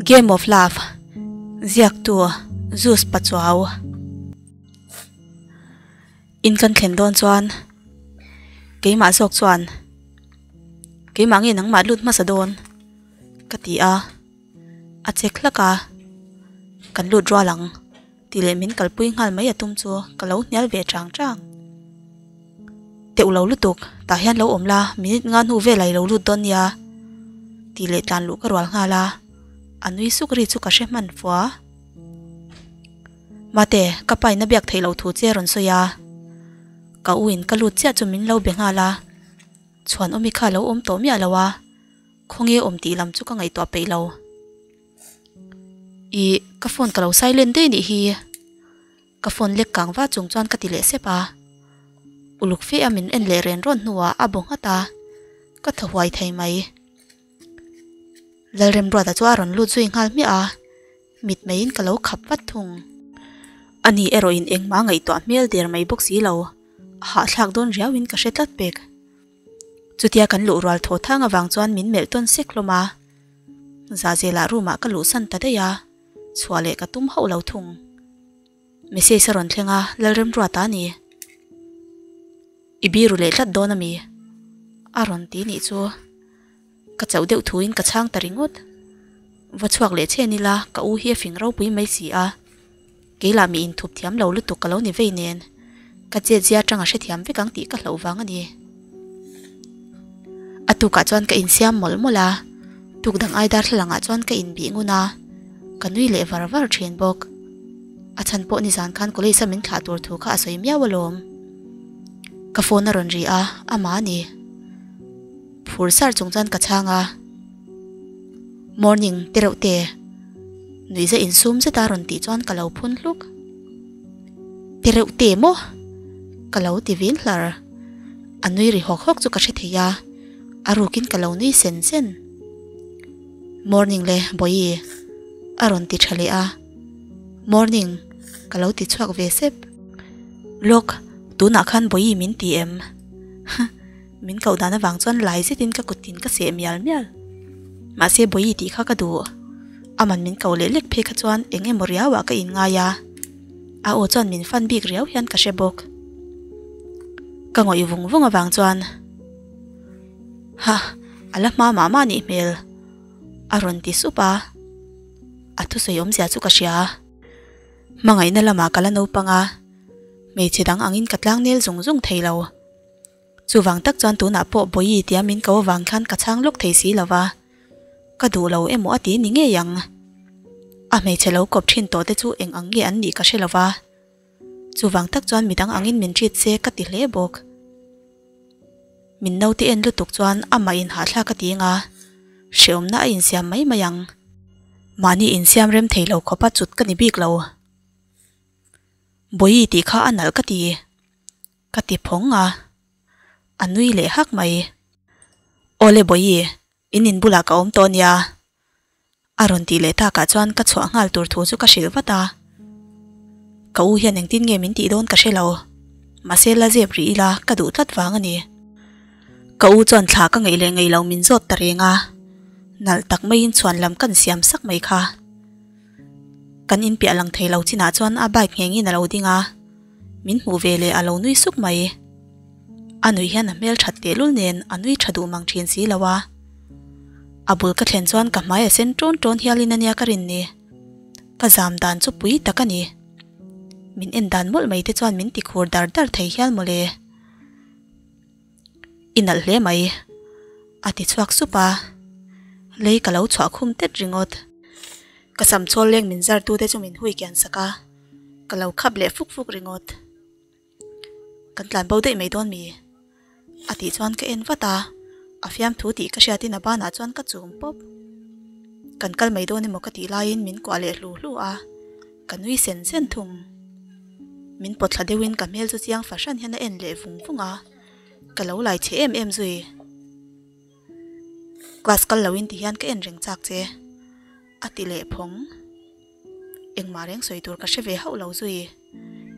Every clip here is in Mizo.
Game of Love ziaktu Zeus Pachuau. In kan thlen dawn chuan keimah zawk chuan keimah nge nangmah lut hmasa dawn ka ti a, a chek hlak a, kan lut rual ang tih leh min kalpui nghal mai a tum chu ka lo hnial ve chang chang. Teuh lo lutuk, tah hian lo awm la, minute nga hnu velah i lo lut dawn nia tih leh tlan luh ka rual nghal a, a nui suk ri chu ka hre hman fua. Mate, ka pa in a biak theih loh thu che a rawn sawi a, ka u in ka lut chiah chu min lo be nghal a, chhuan awmi kha a lo awm tawh miah lo a, khawnge awm tih lam chu ka ngaihtuah peih lo. Ih, ka phone ka lo silent daih nih hi. Ka phone lek kang va chung chuan ka ti leh sep a. Uluk fe a min en leh ren rawn hnuah a bu nghat a, ka thaw huai thei mai. Lalremruata chu a rawn lut zui nghal hmiah a, mit meiin ka lo khap vat thung. Ani erawhin engmah ngaihtuah hmel der mai bawk si lo, a hahthlak dawn riauin ka hre tlat pek. Chutia kan luh rual thaw thang avang chuan min melh tawn sek hlawm a, Zahzelah room ah ka luhsan ta daih a. Chhuah leh ka tum hauh lo thung. Message a rawn thleng a, Lalremruata a ni. I biru leh tlat dawn a mi? A rawn ti nih chu. Ka chauh deuh thuin ka chhang ta ringawt. Va chhuak leh che nila ka u hi a fing ropui mai si a. Keilah mi inthup thiam lo lutuk ka lo ni vei nen. Ka chet zia atang a hrethiam vek ang tih ka hlauh vang a ni. A tukah chuan ka insiam mawlh mawlh a, tuk dang ai darthlalangah chuan ka inbih ngun a, ka nui leh var var thin bawk. A chhan pawh nizan khan college a min thlah tur thu kha a sawi miau alawm. Ka phone a rawn ri a, amah a ni. Phur sar chung chuan ka chhang a, Morning te reuh te, nuihza insum zeta rawn tih chuan ka lo phun hluk. Ti reuh te maw? Ka lo ti vin hlar. A nui ri hawk hawk chu ka hre thei a, a rukin ka lo nui sen sen. Morning le Bawihi a rawn ti tha leh a, Morning ka lo ti chhuak ve sep. Lawk, tunah khan Bawihi min ti em? Min koh dan avang chuan lai zetin ka kutin ka seh mial mial. Mahse Bawihi tih kha ka duh. Aman min koh leh lek phei kha chuan eng emaw riauah ka inngai a. A aw chuan min fan bik riau hian ka hre bawk. Ka ngawih vung vung avang chuan Ha, a la hma mah mah nih hmel a rawn ti sup a. A thusawi awmzia chu ka hria. Hmangaihna lamah ka la naupang a, hmeichhe dang angin ka tlangnel zung zung thei lo. Chuvang tak chuan tunah pawh Bawihi tia min ko avang khan ka chhang lawk thei si lova, ka duh lo emaw a ti ni ngei ang. A hmeichhe lo kawp thin tawh te chu eng ang nge an nih ka hre lova, chuvang tak chuan midang angin min treat se ka ti hle bawk. Min naute en lutuk chuan amah inhahthlak a ti anga, hrehawmna a insiam mai mai ang. Mahni insiam rem thei lo khawpa chut ka ni bik lo. Bawihi tih kha a nalh ka ti. Ka ti phawng a, a nui leh hak mai. Awle Bawihi, in in bulah ka awm tawh nia. A rawn tih leh takah chuan ka chhuah nghal tur thu chu ka hrilh vat a. Ka u hian engtin nge min tih dawn ka hre lo. Mahse la zep rih ila ka duh tlat vang a ni. Ka u chuan thla ka ngeih leh ngeih lo min zawt ta reng a, nalh tak maiin chhuan lam kan siam sak mai kha. Kan inpiah lang thei lo chinah chuan a bike nghengin a lo ding a. Min hmuh ve leh a lo nui suk mai. A nuih hian a hmel that tehlul nen a nui tha duh mang thin si lo a. A bul ka thlen chuan ka hmai a sen tawn tawn hialin ania ka rin ni. Ka zam dan chu pui tak a ni. Min en dan mawlh mai te chuan min ti khur dar dar thei hial mawle. I nalh hle mai. A ti chhuak sup a. Lei ka lo chhuah khum tet ringawt. Ka sam chawl leng min zar tu te chu min hui kian sak a. Ka lo khap leh fuk fuk ringawt. Kan tlan bo daih mai dawn mi? A tih chuan ka en vat a, a fiamthu tih ka hriatin a banah chuan ka chum pawp. Kan kal mai dawn emaw ka tih laiin min kuah leh hlu hlu a, ka nui sen sen thung. Min pawt thla deuhin ka hmel chu chiang fahran hian a en leh vung vung a, ka lo lai chhe em em zui. Class kal loin ti hian ka en reng chak che, a ti leh phawng. Engmah reng sawi tur ka hre ve hauh lo zui.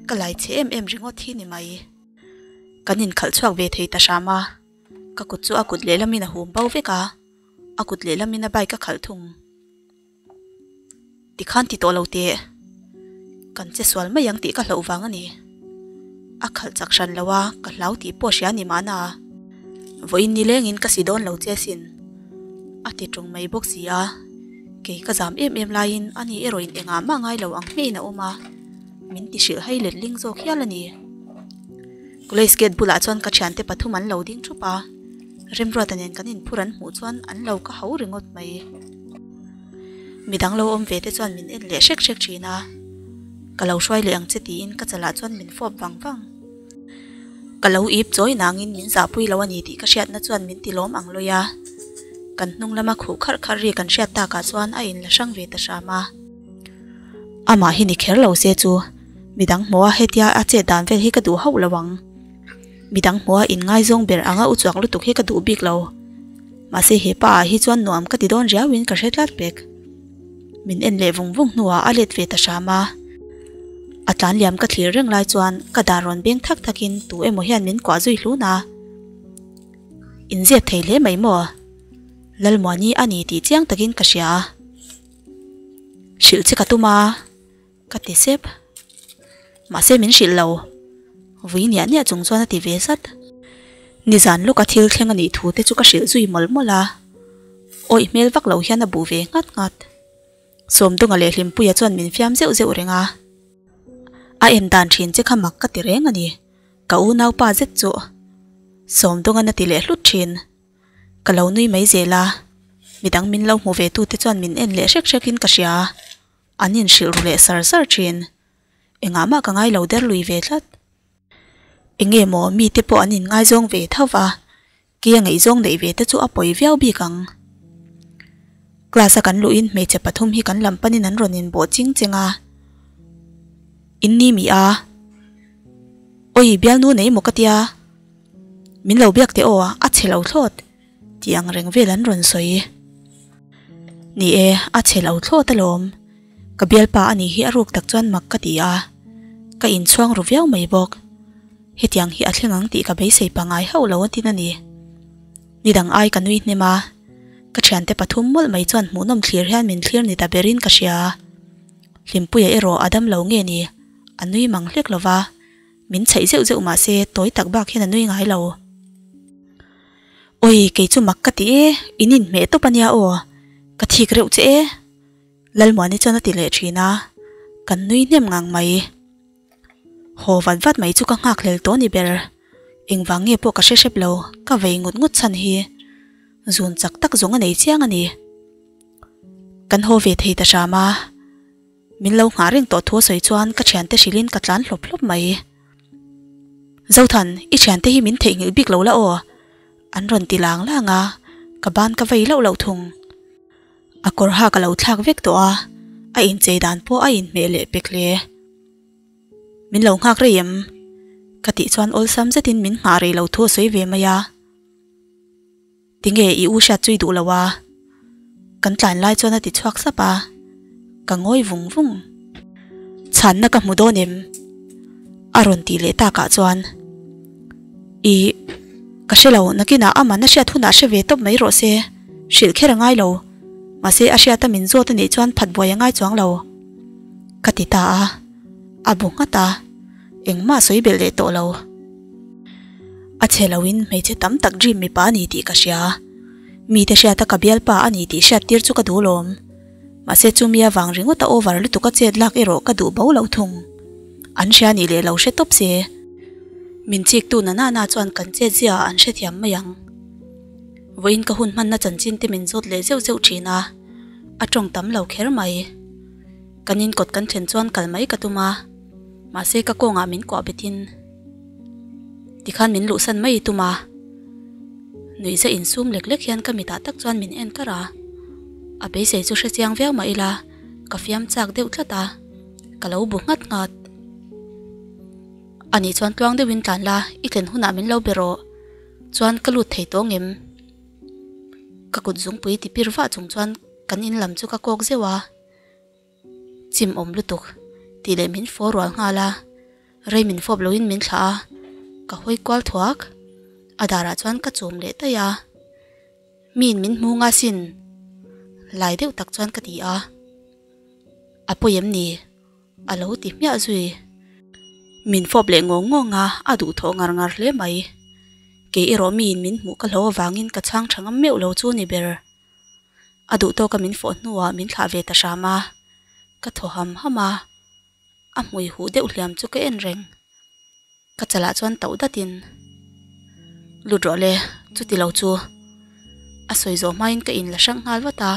Ka lai chhe em em ringawt hi ni mai. Kan inkhalh chhuak ve thei ta hram a, ka kut chu a kut lehlamin a hum bo vek a, a kut lehlamin a bike a khalh thung. Tikhan ti tawh lo teh. Kan che sual mai ang tih ka hlauh vang a ni. A khalh chak hran lo a, ka hlau tih pawh hria ni mahna. Vawiin ni lengin ka si dawn lo che asin. A ti ṭung mai bawk si a. Kei ka zam em em laiin ani erawhin engah mah ngai lo ang hmeiin a awm a, min ti hrilh hai let ling zawk hial a ni. College gate bulah chuan ka thiante pathum an lo ding thup a, Remruata nen kan inphur an hmuh chuan an lo ka ho ringawt mai. Midang lo awm ve te chuan min en leh hrek hrek thin a, Ka lo hruai leh ang che tiin ka chalah chuan min fawp vang vang. Ka lo ip chawi nangin min zahpui lo a ni tih ka hriatna chuan min ti lawm ang lawi a, kan hnung lama khuh kharh kharh ri kan hriat takah chuan a inla hrang ve ta hram a. Amah hi ni kher lo se chu midang hmuha hetia a chet dan vel hi ka duh hauh lo ang. Midang hmuha inngaizawng ber anga u chuak lutuk hi ka duh bik lo. Mahse he pa ah hi chuan nuam ka ti dawn riauin ka hre tlat pek. Min en leh vung vung hnuah a let ve ta hram a. A tlan liam ka thlir reng lai chuan ka dar rawn beng thak thakin tu emaw hian min kuah zui hlun a. Inzep thei hle mai maw? Lalmuani a ni tih chiang takin ka hria a. Hrilh che ka tum a. Ka ti sep. Mahse min hrilh lo. Vui niah niah chung chuan a ti ve zat. Nizan lawka thil thleng a nih thu te chu ka hrilh zui mawlh mawlh a. Awih hmel vak lo hian a buh ve nghat nghat. Sawmdawnga leh Hlimpuia chuan min fiam zeuh zeuh reng a. A en dan thin che kha mak ka ti reng a ni. Ka unaupa zet chu. Sawmdawnga'n a ti leh hlut thin. Ka lo nui mai zel a. Midang min lo hmu ve tu te chuan min en leh hrek hrek in ka hria. An inhrilh ru leh sar sar thin. Engah mah ka ngai lo der lui ve tlat. Enge maw mite pawh an inngaizawng ve tho va, kei a ngaihzawng neih ve te chu a pawi viau bik ang. Class a kan luhin hmeichhe pathum hi kan lam panin an rawn inbawh ching cheng a. In ni mi a? Awi bialnu nei maw ka tia? Min lo biak teh aw, a chhe lo thlawt. Tih ang reng vel an rawn sawi. Ni e, a chhe lo thlawt alawm. Ka bialpa a nih hi a ruk tak chuan mak ka ti a, ka inchhuang ru viau mai bawk. Hetiang hi a thleng ang tih ka beisei pangai hauh lo a tin a ni. Nidang ai ka nui hnem a, ka thiante pathum mawlh mai chuan hmuhnawm thlir hian min thlir ni ta berin ka hria. Hlimpuia erawh a dam lo nge ni, a nui mang hlek lo va. Min chhaih zeuh zeuh mah se tawi tak bak hian a nui ngai lo. Awi kei chu mak ka ti e, in inhmeh tawp a nia aw, ka thik reuh che e. Lalmuani chuan a ti leh thin a, kan nui hnem ngang mai. Haw vat vat mai chu ka nghak hlel tawh ni ber, engvang nge pawh ka hre hrep lo, ka vei ngut ngut chhan hi. Zun chak tak zawng a nei chiang a ni. Kan haw ve thei ta hram a. Min lo nghah reng tawh thu a sawi chuan ka thiante hrilhin ka tlan hlawp hlawp mai. Zothan, i thiante hi min theihnghilh bik lo la aw? An rawn ti lang lang a, ka ban ka vei loh loh thung. A kawr ha ka lo thlak vek tawh a, a inchei dan pawh a inhmeh leh pek hle. Min lo nghak rei em? Ka tih chuan awlsam zetin min nghah rei lo thu a sawi ve mai a. Tinge i u hriat chu i duh lo a? Kan tlan lai chuan a ti chhuak sap a, ka ngawi vung vung. Chhanna ka hmu dawn em? A rawn tih leh takah chuan I ka hre lo, nakinah aman a hriat hunah hre ve tawp mai rawh se, hrilh kher a ngai lo. Mahse a hriata min zawt a nih chuan phat buai a ngai chuang lo. Ka ti ta a, a bu nghat a, engmah sawi belh leh tawh lo. A chhe loin hmeichhe tam tak dream mipa a ni tih ka hria. Mite hriata ka bialpa a ni tih hriat tir chu ka duh lawm. Mahse chumi avang ringawt a over lutuk a chet lak erawh ka duh bo lo thung. An hria nih leh lo hre tawp se. Min chiktu na nana chuan kan chet zia ah an hrethiam mai ang. Vawiin ka hun hmanna chanchin te min zawt leh zeuh zeuh thin a, a tawng tam lo kher mai. Kan inkawt kan thlen chuan kal mai ka tum a, mahse ka kawngah min kuah betin. Tikhan min luhsan mai i tum a, nuihza insum lek lek hian ka mitah tak chuan min en kar a. A beisei chu hre chiang viau mah ila ka fiam chak deuh tlat a, ka lo bu nghat nghat. Anih chuan tluang deuhin tlan la, i thlen hunah min lo be rawh. Chuan ka lut thei tawh ngem? Ka kut zungpui ti pir vah chung chuan kan in lam chu ka kawk zeuh a. Chim awm lutuk tih leh min fawr rual nghal a, rei min fawp loin min thlah a, ka hawi kual thuak. A darah chuan ka chum leh daih a, miin min hmu nga sin lai deuh tak chuan ka ti a. A pawi em ni? A lo ti hmiah zui. Min fawp leh ngawng ngawng a, a duhthawh ngar ngar hle mai. Kei erawh miin min hmuh ka hlo avangin ka chhang tha ngam meuh lo chu ni ber. A duh tawka min fawh hnuah min thlah ve ta hram a, ka thaw ham ham a, a hmui huh deuh hliam chu ka en reng. Ka chalah chuan tauh datin, Lut rawh le, chuti lo chu. A sawi zawh hmain ka inla hrang nghal vat a,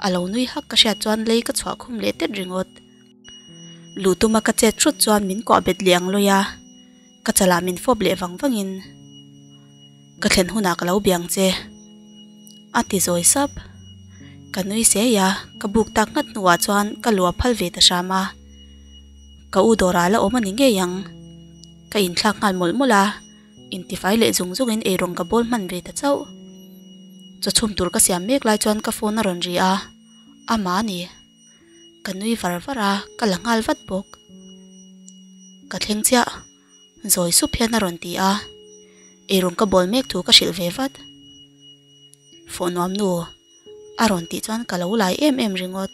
a lo nui hak ka hriat chuan lei ka chhuah khum leh tet ringawt. Luh tuma ka chet hrut chuan min kuah bet leh ang lawi a, ka chalah min fawp leh vang vangin, Ka thlen hunah ka lo biang che, a ti zawi sap. Ka nui sei a, ka buk tak nghat hnuah chuan ka lu a phal ve ta hram a. Ka u dawrah la awm a ni ngei ang. Ka inthlak nghal mawlh mawlh a, intifai leh zung zungin eirawng ka bawl hman ve ta chauh. Chaw chhum tur ka siam mek lai chuan ka phone a rawn ri a, amah a ni. Ka nui var var a, ka la nghal vat bawk. Ka thleng chiah, zawi sup hian a rawn ti a, eirawng ka bawl mek thu ka hrilh ve vat. Fawh nuam nu. A rawn tih chuan ka lo lai em em ringawt.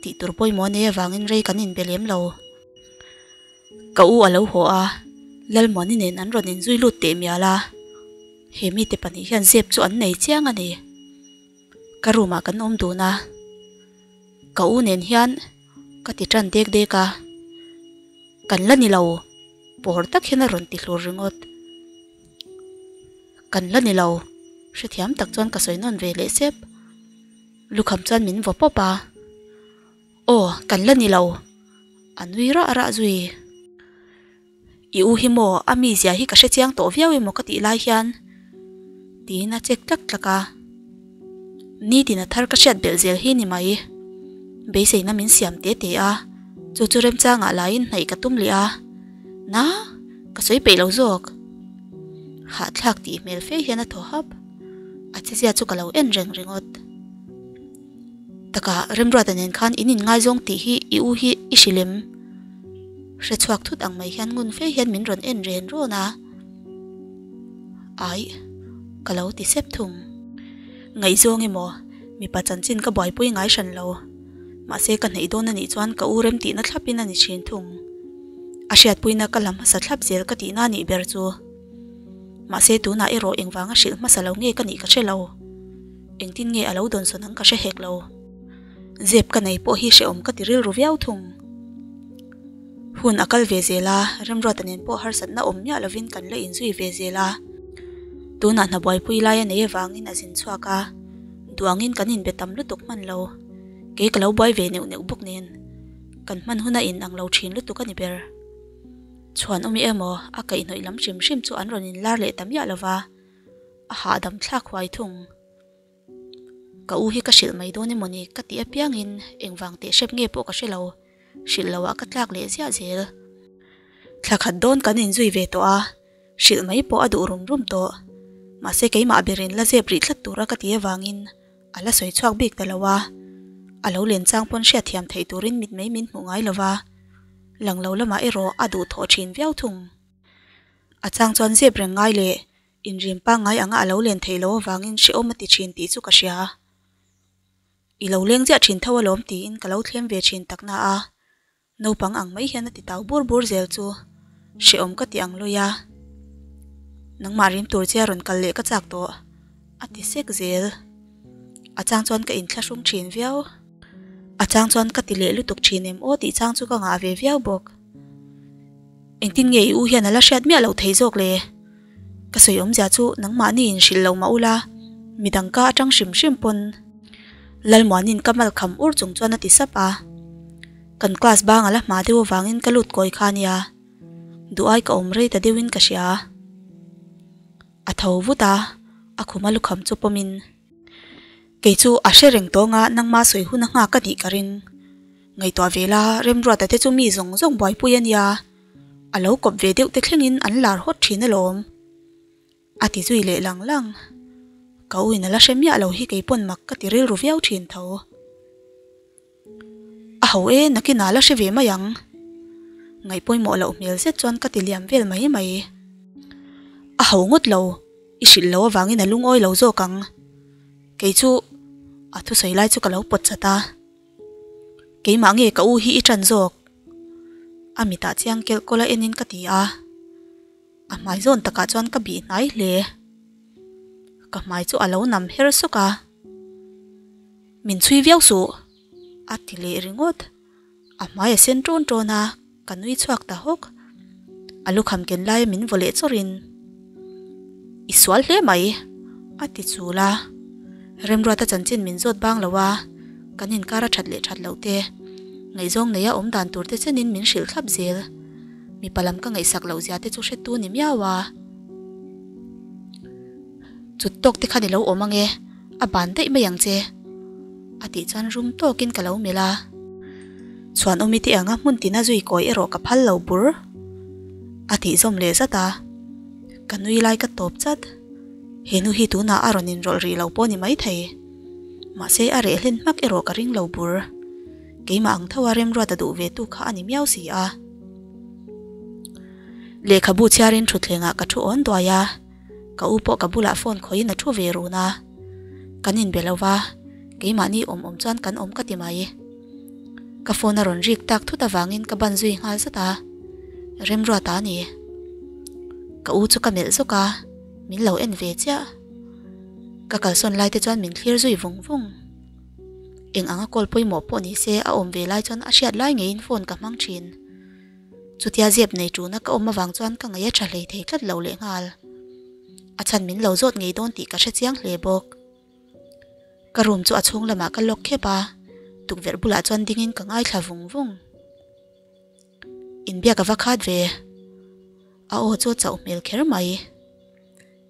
Tih tur pawimawh nei avangin rei kan inbe lem lo. Ka u a lo haw a, Lalmuani nen an rawn inzui lut teh mial a. He mite pahnih hian zep chu an nei chiang a ni. Ka room ah kan awm dun a, ka u nen hian ka ti tan dek dek a. Kan la ni lo, pawr tak hian a rawn ti hlur ringawt. Kan la ni lo, hrethiam tak chuan ka sawi nawn ve leh sep. Lukham chuan min vaw pawp a, Aw, kan la ni lo, a nui rah rah zui. I u hi maw, a mizia hi ka hre chiang tawh viau emaw ka tih lai hian tiin a chek tlak tlak a. Nitin a thar ka hriat belh zel hi ni mai. Beiseina min siam te te a, chu chu remchangah laiin hnaih ka tum leh a. Na, ka sawi peih lo zawk. Hahthlak tih hmel fe hian a thaw hap. A chezia chu ka lo en reng ringawt. Takah Remruata nen khan in inngaizawng tih hi i u hi i hrilh em? Hre chhuak thut ang mai hian ngun fe hian min rawn en ren rawn a. Aih, ka lo ti sep thung. Ngaihzawng emaw, mipa chanchin ka buaipui ngai hran lo. Mahse ka hneih dawn a nih chuan ka u remtihna thlapin a ni thin thung. A hriatpuina ka la hmasa thlap zel ka tihna a nih ber chu. Mahse tunah erawh engvanga hrilh hmasa lo nge ka nih ka hre lo. Engtin nge a lo dawnsawn ang ka hre hek lo. Zep ka nei pawh hi hrehawm ka ti rilru viau thung. Hun a kal ve zel a, Remruata nen pawh harsatna awm miah lovin kan la inzui ve zel a. Tunah hna buaipui lai a nei avangin a zin chhuak a, duangin kan inbe tam lutuk hman lo. Kei ka lo buai ve neuh neuh bawk nen, kan hman huna in ang lo thin lutuk a ni ber. Chhuan awmi emaw a kaihhnawih lam hrim hrim chu an rawn inlar leh ta miah lova, a hahdam thlak huai thung. Ka u hi ka hrilh mai dawn emaw ni ka tih apiangin engvang teh hrep nge pawh ka hre lo, hrilh loah ka tlak leh ziah zel. Thla khat dawn kan inzui ve tawh a, hrilh mai pawh a duh rum rum tawh. Mahse keimah berin la zep rih tlat tura ka ti avangin a la sawi chhuak bik ta lo a, a lo len chang pawn hriatthiam theih turin mitmei min hmuh ngai lo va, lang lo lamah erawh a duh thawh thin viau thung. A chang chuan zep reng ngai leh inrim pangngai anga a lo len theih loh avangin hrehawm a ti thin tih chu ka hria. I lo leng ziah thin tho alawm tiin ka lo thlem ve thin tak na a, Naupang ang mai hian a ti tau bur bur zel chu hrehawm ka ti ang lawi a, nangmah rim tur che a rawn kal leh ka chak tawh a ti sek zel. A chang chuan ka inthlahrung thin viau. A chang chuan ka ti leh lutuk thin em aw tih chang chu ka ngah ve viau bawk. Engtin nge i u hian a la hriat miah loh thei zawk le? Ka sawi awmzia chu nangmahni in hrilh lo mah ula, midang ka atang hrim hrim pawn Lalmuanin ka mal kham ur chung chuan a ti sap a. Kan class bang a la hma deuh avangin ka lut kawi kha ania, duh ai ka awm rei ta deuhin ka hria. A tho vut a, a khuma lukham chu pawmin, Kei chu a hre reng tawng a, nangma sawi hun a nghak a nih ka ring. Ngaihtuah ve la, Remruata te chu mi zawng zawng buaipui a nia, a lo kawp ve deuh te thlengin an lar hawt thin alawm. A ti zui leh lang lang. Ka u in a la hre miah lo hi kei pawn mak ka ti rilru viau thin tho. A ho e, nakinah la hre ve mai ang. Ngaih pawimawh loh hmel zet chuan ka ti liam vel mai mai. A ho ngawt lo, i hrilh lo avangin a lungawi lo zawk ang. Kei chu a thusawi lai chu ka lo pawt chat a. Keimah nge ka u hi i ṭan zawk? A mitah chiang kelh kawla enin ka ti a. A hmai zawn takah chuan ka bih hnai hle. Ka hmai chu a lo nam her sawk a. Min chhui viau suh! A ti leh ringawt. A hmai a sen ṭawn ṭawn a, ka nui chhuak ta hawk. A lukham ken laia min vaw leh chawrin, I sual hle mai, a ti chul a. Remruata chanchin min zawt bang lo a, kan inkar a ṭhat leh ṭhat loh te, ngaihzawng neia awm dan tur te chenin min hrilh thlap zel. Mipa lam ka ngaihsak loh zia te chu hretu ni miau a. Chut tawk te khan i lo awm ange, a ban daih mai ang che, a tih chuan rum tawkin ka lo melh a. Chhuan awmi te anga hmun tina zui kawi erawh ka phal lo bur, a tih zawm leh zat a. Ka nui lai ka tawp chat. He nu hi tunah a rawn inrawlh rih lo pawh ni maithei. Mahse a reh hlen hmak erawh ka ring lo bur. Keimah ang tho a remruat a duh ve tu kha a ni miau si a. Lehkhabu chhiarin thutthlengah ka thu awn duai a. Ka u pawh ka bulah phone khawihin a thu ve run a, kan inbe lo va, keimahni awm awm chuan kan awm ka ti mai. Ka phone a rawn rik tak thut avangin ka ban zui nghal zat a, Remruata a ni. Ka u chu ka melh zawk a, min lo en ve chiah. Ka kalsawn lai te chuan min thlir zui vung vung. Eng anga call pawimawh pawh ni se a awm ve lai chuan a hriat lai ngeiin phone ka hmang thin. Chutia zep nei tuna ka awm avang chuan ka ngaih a tha hlei thei tlat lo leh nghal. A chhan min lo zawt ngei dawn tih ka hre chiang hle bawk. Ka room chu a chhung lamah ka lock khep a, tukverh bulah chuan dingin ka ngaithla vung vung. Inbiak a va khat ve. A aw chu a chauh hmel kher mai.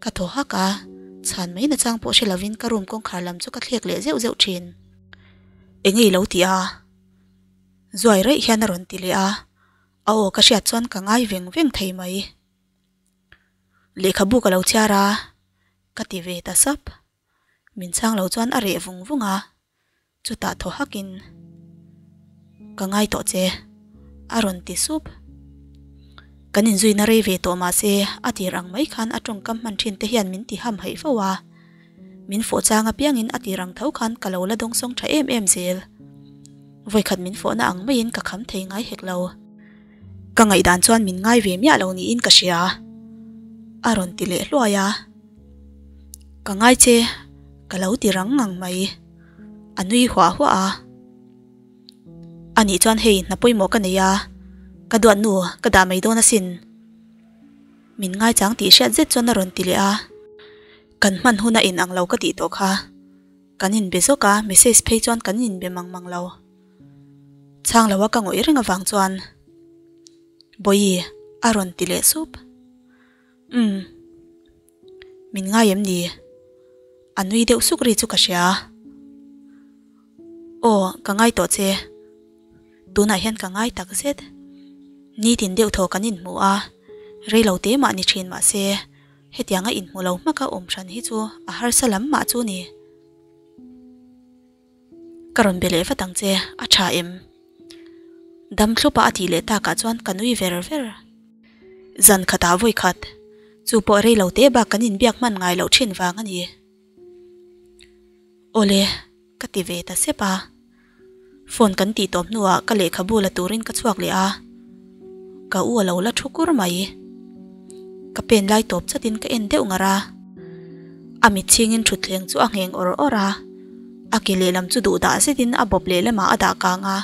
Ka thaw hak a, chhan mai nachang pawh hre lovin ka room kawngkhar lam chu ka thlek leh zeuh zeuh thin. Enge i lo ti a? Zuai raih hian a rawn ti leh a, a aw ka hriat chuan ka ngai veng veng thei mai. Lehkhabu ka lo chhiar a, ka ti ve ta sap. Min chhang lo chuan a reh vung vung a, chutah thaw hakin, Ka ngai tawh che, a rawn ti sup. Kan inzuina rei ve tawh mahse a tir ang mai khan a tawngkam hman thin te hian min ti ham haih fo a. Min fawh chang apiangin a tir ang tho khan ka lo la dawngsawng tha em em zel. Vawikhat min fawhna ang maiin ka kham thei ngai hek lo. Ka ngaihdan chuan min ngai ve miah lo niin ka hria. A rawn ti leh hluai a. Ka ngai che, ka lo ti rang ngang mai. A nui huah huah a. Anih chuan hei hna pawimawh ka nei a, ka duat nu ka dah mai dawn asin. Min ngaichang tih hriat zet chuan a rawn ti leh a. Kan hman hun a inang lo ka tih tawh kha. Kan inbe zawk a, message phei chuan kan inbe mang mang lo. Chhang lo a ka ngawih reng avang chuan Bawihi a rawn ti leh sup. Umm. Min ngai em ni? A nui deuh suk ri chu ka hria. Aw, ka ngai tawh che. Tunah hian ka ngai tak zet. Nitin deuh thaw kan inhmu a, rei lo te mah ni thin mah se, hetianga inhmu lo hmaka awm hran hi chu a harsa lam mah chu ni. Ka rawn be leh vat ang che, a tha em? Dam thlupa a tih leh takah chuan ka nui ver ver. Zan khatah vawi khat, chu pawh rei lo te bak kan inbiak hman ngai loh thin vang a ni. Awle, ka ti ve ta sep a. Phone kan tih tawp hnuah ka lehkhabu la turin ka chhuak leh a, ka u a lo la thu kur mai. Ka pen lai tawp chatin ka en deuh ngar a, a mit chhingin thutthleng chu a ngheng awr awr a, a ke lehlam chu duh dah zetin a bawp lehlamah a dah kang a,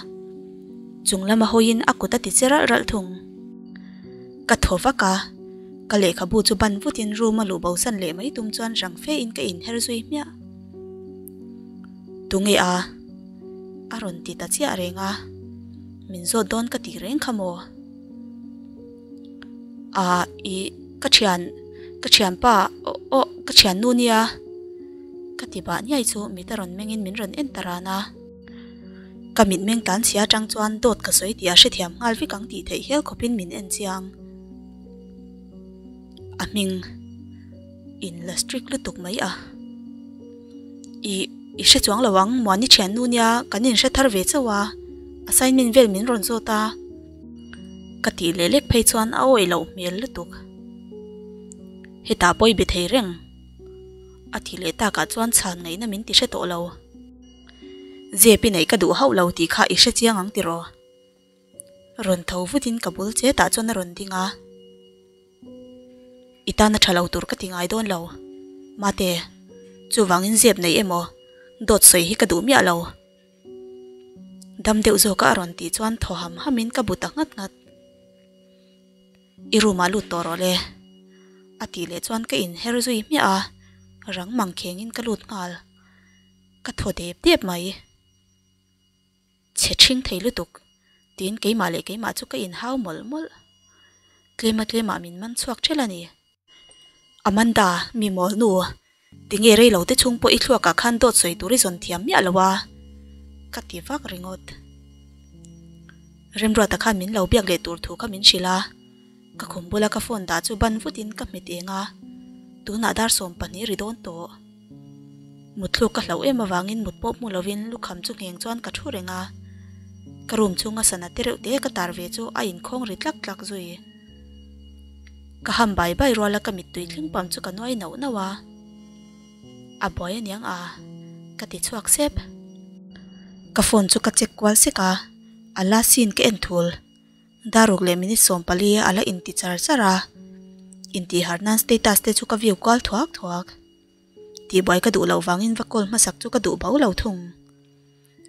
chung lama hawiin a kut a ti che ralh ralh thung. Ka thaw vak a, ka lehkhabu chu ban vutin room a luh bosan leh mai tum chuan rang fe in ka inher zui hmiah. Tunge a? A rawn ti ta chiah reng a, min zawt dawn ka tih reng kha maw? Ahh ih ka thian ka thianpa aw ka thiannu nia ka ti bah niai chu mit a rawn mengin min rawn en ta ran a, ka mitmeng tlan chhia atang chuan dawt ka sawi tih a hrethiam nghal vek ang tih theih hial khawpin min en chiang. A hming in la strict lutuk mai a. Ih, i hre chuang lo ang, Muani thiannu nia kan inhre thar ve chauh a, assignment vel min rawn zawt a. Ka tih leh lek phei chuan a awih loh hmel lutuk. Hetah pawh i be thei reng. A tih leh takah chuan chhan ngaihna min ti hre tawh lo. Zep i neih ka duh hauh lo tih kha i hre chiang ang tiraw? Rawn tho vutin ka bul che tah chuan a rawn ding a. I tana tha lo tur ka ti ngai dawn lo. Mate, chuvangin zep nei emaw dawt sawi hi ka duh miah lo. Dam deuh zawka a rawn tih chuan thaw ham hamin ka bu ta nghat nghat. I room ah lut tawh rawh le. A tih leh chuan ka inher zui hmiah a, rang mang khengin ka lut nghal. Ka thaw dep dep mai. Chhe ṭhing thei lutuk, tiin keimah leh keimah chu ka inhau mawlh mawlh. Tlema tlemah min man chhuak ṭhelh a ni. Amanda, mi mawl nu, tinge rei lo te chhung pawh i thluakah khan dawt sawi tur i zawn thiam miah lo a, ka ti vak ringawt. Remruata khan min lo biak leh tur thu kha min hrilh a, ka khum bula ka phone dah chu ban vutin ka hmet eng a, tunah dar 12 ri dawn tawh. Mutthluk ka hlauh em avangin mut pawh hmu lovin lukham chu ngheng chuan ka thu reng a, ka room chhunga sana te reuh te ka tar ve chu a inkhawng ri tlak tlak zui. Ka ham bai bai ruala ka mittui thleng pam chu ka nuai nauh nauh a, a buai aniang a, ka ti chhuak sep. Ka phone chu ka check kual sek a, a la scene ka en thul. Daruk leh minute 14 a la inti char char a, intihhar nan status te chu ka view kual thuak thuak. Tihbuai ka duh loh vangin va call hmasak chu ka duh bo lo thung.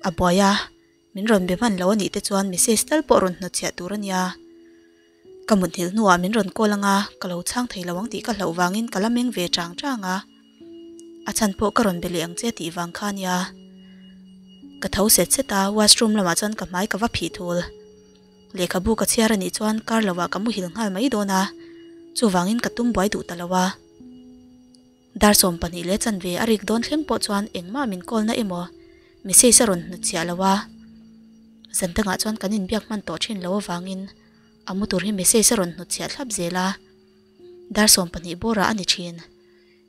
A buai a, min rawn be hman lo a nih te chuan message tal pawh rawn hnawtchhiah tur a nia. Ka muthnilh hnuah min rawn call anga ka lo chhang thei lo ang tih ka hlauh vangin ka la meng ve chang chang a. A chhan pawh ka rawn be leh ang che tih vang kha a nia. Ka tho set set a, washroom lamah chuan ka hmai ka va phih thul. Lehkhabu ka chhiar a nih chuan kar lovah ka muhil nghal mai dawn a, chuvangin ka tum buai duh ta lo a. Dar 12 leh chanve a rik dawn thleng pawh chuan engmah min call na emaw message a rawn hnutchhiah lo a. Zan dangah chuan kan inbiak hman tawh thin lo avangin a mu tur hi message a rawn hnutchhiah thlap zel a. Dar 12 bawrah a ni thin.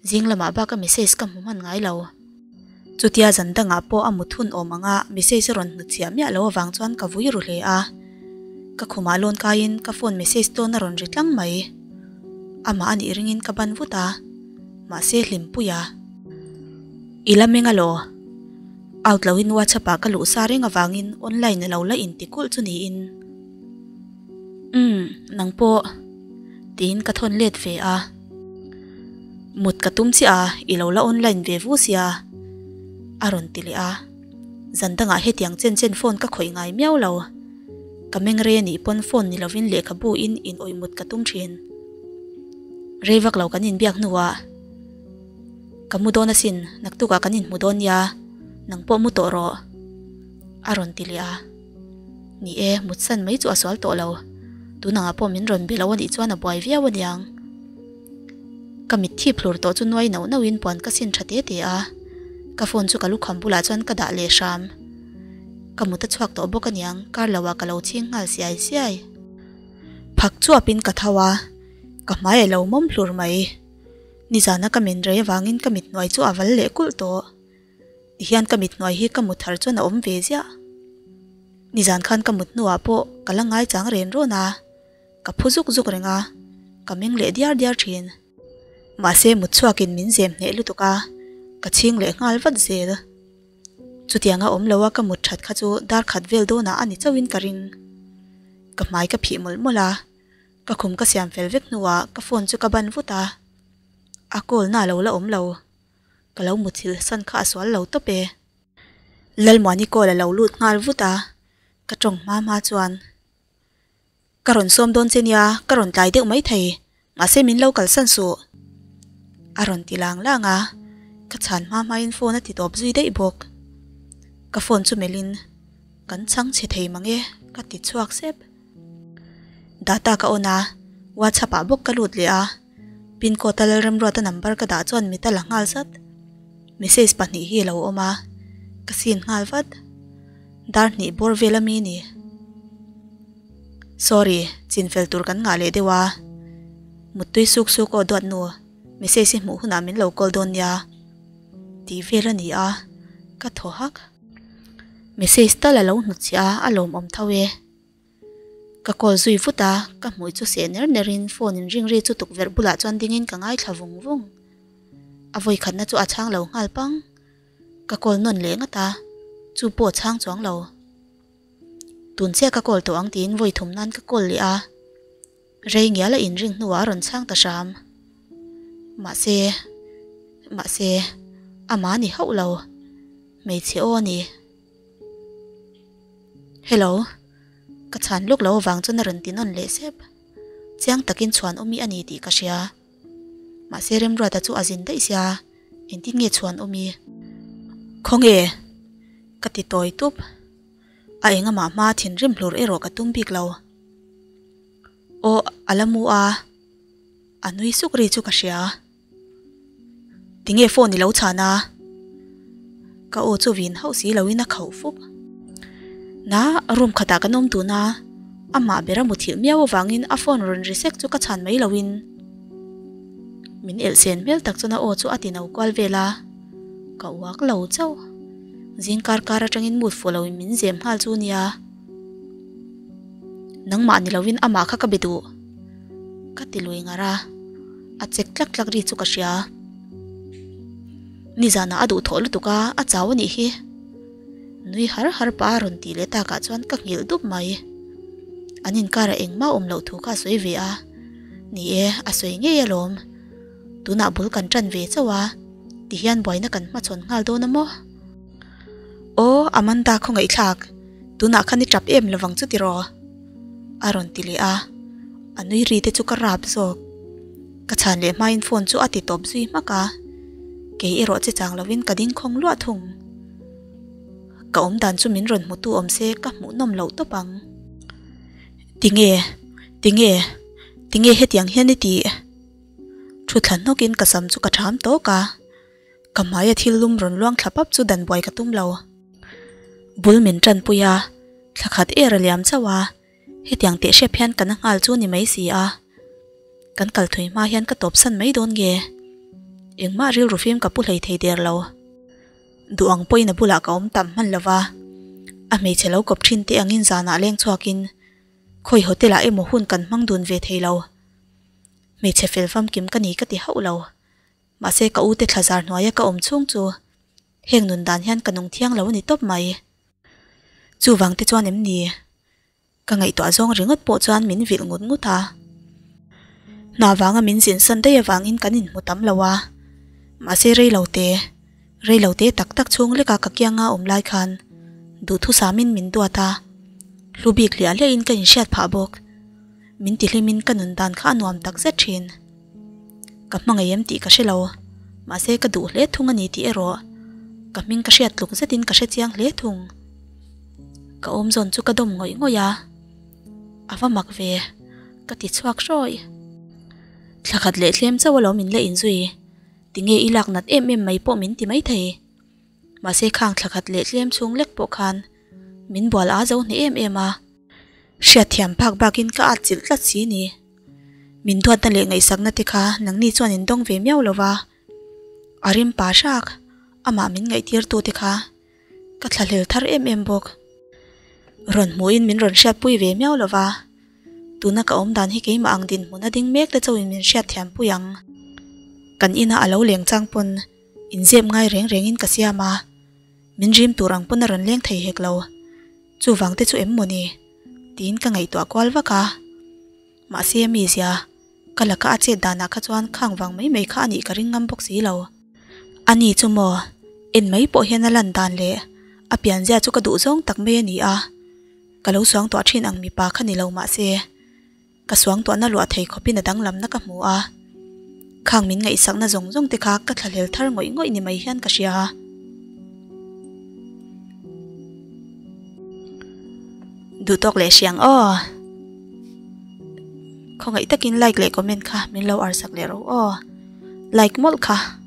Zing lamah bak a message ka hmu hman ngai lo. Chutia zan dangah pawh a mut hun awm anga message a rawn hnutchhiah miah lo avang chuan ka vui ru hle a. Ka khumah lawn kaiin ka phone message tawn a rawn ri tlang mai. Amah a nih ringin ka ban vut a, mahse hlimpui a. I la meng alaw? Out loin WhatsApp ah ka luh sa reng avangin online a lo la inti kulh chu niin. Umm, nang pawh. Tiin ka thawn let ve a. Mut ka tum chiah a, i lo la online ve vu sia. A rawn ti leh a. Zan dangah hetiang chen chen phone ka khawih ngai miau lo. Ka meng rei anih pawn phone ni lovin lehkhabu in in awih mut ka tum thin. Rei vak lo kan inbiak hnuah ka mu dawn asin, naktukah kan inhmu dawn nia, nang pawh mu tawh rawh. A rawn ti leh a. Ni e, mutsan mai chu a sual tawh lo. Tunangah pawh min rawn be lo anih chuan a buai viau aniang. Ka mit thip hlur tawh chu nuai nauh nauhin puan ka sin tha te te a, ka phone chu ka lukham bulah chuan ka dah leh hram. Ka mut a chhuak tawh bawk aniang, kar loah ka lo chhing nghal siai siai. Phak chuapin ka tho a, ka hmai a lo mawm hlur mai. Nizana ka men rei avangin ka mit hnuai chu a val leh kulh tawh. Tihian ka mit hnuai hi ka mut thar chuan a awm ve ziah. Nizan khan ka mut hnuah pawh ka la ngaichang ren rawn a. Ka phu zuk zuk reng a, ka meng leh diar diar thin. Mahse mut chhuakin min zem hneh lutuk a, ka chhing leh nghal vat zel. Chutianga awm lo a ka mut that kha chu dar khat vel dawnah a ni chauhin ka ring. Ka hmai ka phih mawlh mawlh a, ka khum ka siam fel vek hnuah ka phone chu ka ban vut a. A call na lo la awm lo, ka lo muthilh san kha a sual lo tawp e. Lalmuani call a lo lut nghal vut a, ka tawng hma hma chuan. Ka rawn sawm dawn che nia, ka rawn tlai deuh mai thei, mahse min lo kalsan suh. A rawn ti lang lang a, ka chhan hma hmain phone a ti tawp zui daih bawk. Ka phone chu melhin, Kan chhang chhe thei mang e, ka ti chhuak sep. Data ka on a, WhatsApp ah bawk ka lut leh a, pin code a Lalremruata number ka dah chuan mit a la nghal zat. Message pahnih hi a lo awm a, ka sin nghal vat. Dar hnih bawr vel ami ni. Sorry, chin fel tur kan ngah leh deuh a. Muttui suk suk aw duat nu, message hi hmuh hunah min lo call dawn nia. Tih vel a ni a, ka thaw hak. Message tal a lo hnutchhiah a, a lawmawm tho e. Ka call zui vut a, ka hmui chu seh ner nerin phone in ring ri chu tukverh bulah chuan dingin ka ngaithla vung vung. A vawikhatna chu a chhang lo nghal pang. Ka call nawn leh ngat a, Chu pawh a chhang chuang lo. Tun chiah ka call tawh ang tiin vawi thum nan ka call leh a. Rei ngial a inring hnuah a rawn chhang ta hram. Mahse, mahse, amah ni hauh lo. Hmeichhe aw a ni. Hello, ka chhan lawk lo avang chuan a rawn ti nawn leh sep. Chiang takin chhuan awmi a ni tih ka hria. Mahse Remruata chu a zin daih sia, engtin nge chhuan awmi? Khawnge? Ka ti tawi tup. A engamah hma thinrim hlur erawh ka tum bik lo. Aw, a la mu a, a nui suk ri chu ka hria. Tinge phone i lo chhan a? Ka aw chu vin hauh si loin a khauh fup. Na, room khatah kan awm tun a, amah ber a muthilh miau avangin a phone rawn ri sek chu ka chhan mai loin min elh sen hmel tak chuan a aw chu a ti no kual vel a, ka uak lo chauh. Zing kar kar atangin mood fuh loin min zem nghal chu nia. Nangmah ni loin amah kha ka be duh. Ka ti lui ngar a, a chek tlak tlak ri chu ka hria. Nizanah a duhthawh lutuk a, a chau a nih hi. Nui har har pah a rawn tih leh takah chuan ka nghilh dup mai. An inkarah engmah awm loh thu kha a sawi ve a, ni e, a sawi ngei alawm. Tunah bul kan tan ve chauh a, tihian buaina kan hmachhawn nghal dawn a maw? Aw, Amanda khawngaihthlak, tunah khan i tap em lovang chu tiraw? A rawn ti leh a, a nui ri te chu ka rap zawk. Ka chhan leh hmain phone chu a ti tawp zui hmak a, kei erawh che chang lovin ka ding khawng luah thung. Ka awm dan chu min rawn hmutu awm se ka hmuh nawm loh tawp ang. Tinge? Tinge? Tinge hetiang hian i tih? Thu thla hnawkin ka sam chu ka ṭham tawk a. Ka hmaia thil lum rawn luang thla pap chu dan buai ka tum lo. Bul min ṭanpui a, thla khat er a liam chauh a, hetiang teh hrep hian ka na nghal chu ni mai si a. Kan kal thui hma hian ka tawpsan mai dawn nge? Engmah rilru fim ka pu hlei thei der lo. Duh ang pawhin a bulah ka awm tam hman lo va, a hmeichhe lo kawp ṭhin te angin zanah leng chhuakin khawi hotel ah emaw hun kan hmang dun ve thei lo. Hmeichhe fel famkim ka ni ka ti hauh lo. Mahse ka ute thla zar hnuaia ka awm chhung chu heng nun dan hian ka nung thiang lo a ni tawp mai. Chuvang te chuan em ni? Ka ngaihtuah zawng ringawt pawh chuan min vilh ngut ngut a. Hna vanga min zin san daih avangin kan inhmu tam lo a. Mahse rei lo te, rei lo te tak tak chhung leka ka kianga awm lai khan duhthusamin min duat a. Hlu bik hliah hliahin ka inhriat phah bawk. Min tihlimin ka nun dan kha a nuam tak zet thin. Ka hmangaih em tih ka hre lo, mahse ka duh hle thung a ni tih erawh ka hming ka hriat tluk zetin ka hre chiang hle thung. Ka awm zawn chu ka dawm ngawih ngawih a, a va mak ve, ka ti chhuak hrawih. Thla khat leh tlem chauh alawm in la inzui, tinge i lak nat em em mai pawh min ti maithei. Mahse khang thla khat leh tlem chhung lek pawh khan min bual a zo hneh em em a. Hriatthiam phak bakin ka at chilh tlat si ni. Min duatna leh ngaihsakna te kha nangni chuan in dawng ve miau lo va. A rim pa hrak, amah min ngaihtirtu te kha ka thlahlel thar em em bawk. Rawn hmuhin min rawn hriatpui ve miau lo va. Tuna ka awm dan hi keimah ang dinhmun a ding mek te chauhin min hriatthiampui ang. Kan ina a lo leng chang pawn inzep ngai reng rengin ka siam a, min rim tur ang pawn a rawn leng thei hek lo. Chuvang te chu em maw ni? Tiin ka ngaihtuah kual vak a. Mahse a mizia, ka laka a chet danah kha chuan khang vang mai mai kha a nih ka ring ngam bawk si lo. A ni chu maw, en mai pawh hian a lan dan leh a pianzia chu ka duh zawng tak mai a ni a. Ka lo suangtuah thin ang mipa kha ni lo mahse. Ka suangtuahna luah thei khawpin a danglamna ka hmu a, khang min ngaihsakna zawng zawng te kha ka thlahlel thar ngawih ngawih ni mai hian ka hria. Duhtawk leh hriang aw. Khawngaih takin like leh comment kha min lo arsak leh ro aw. Like mawlh kha.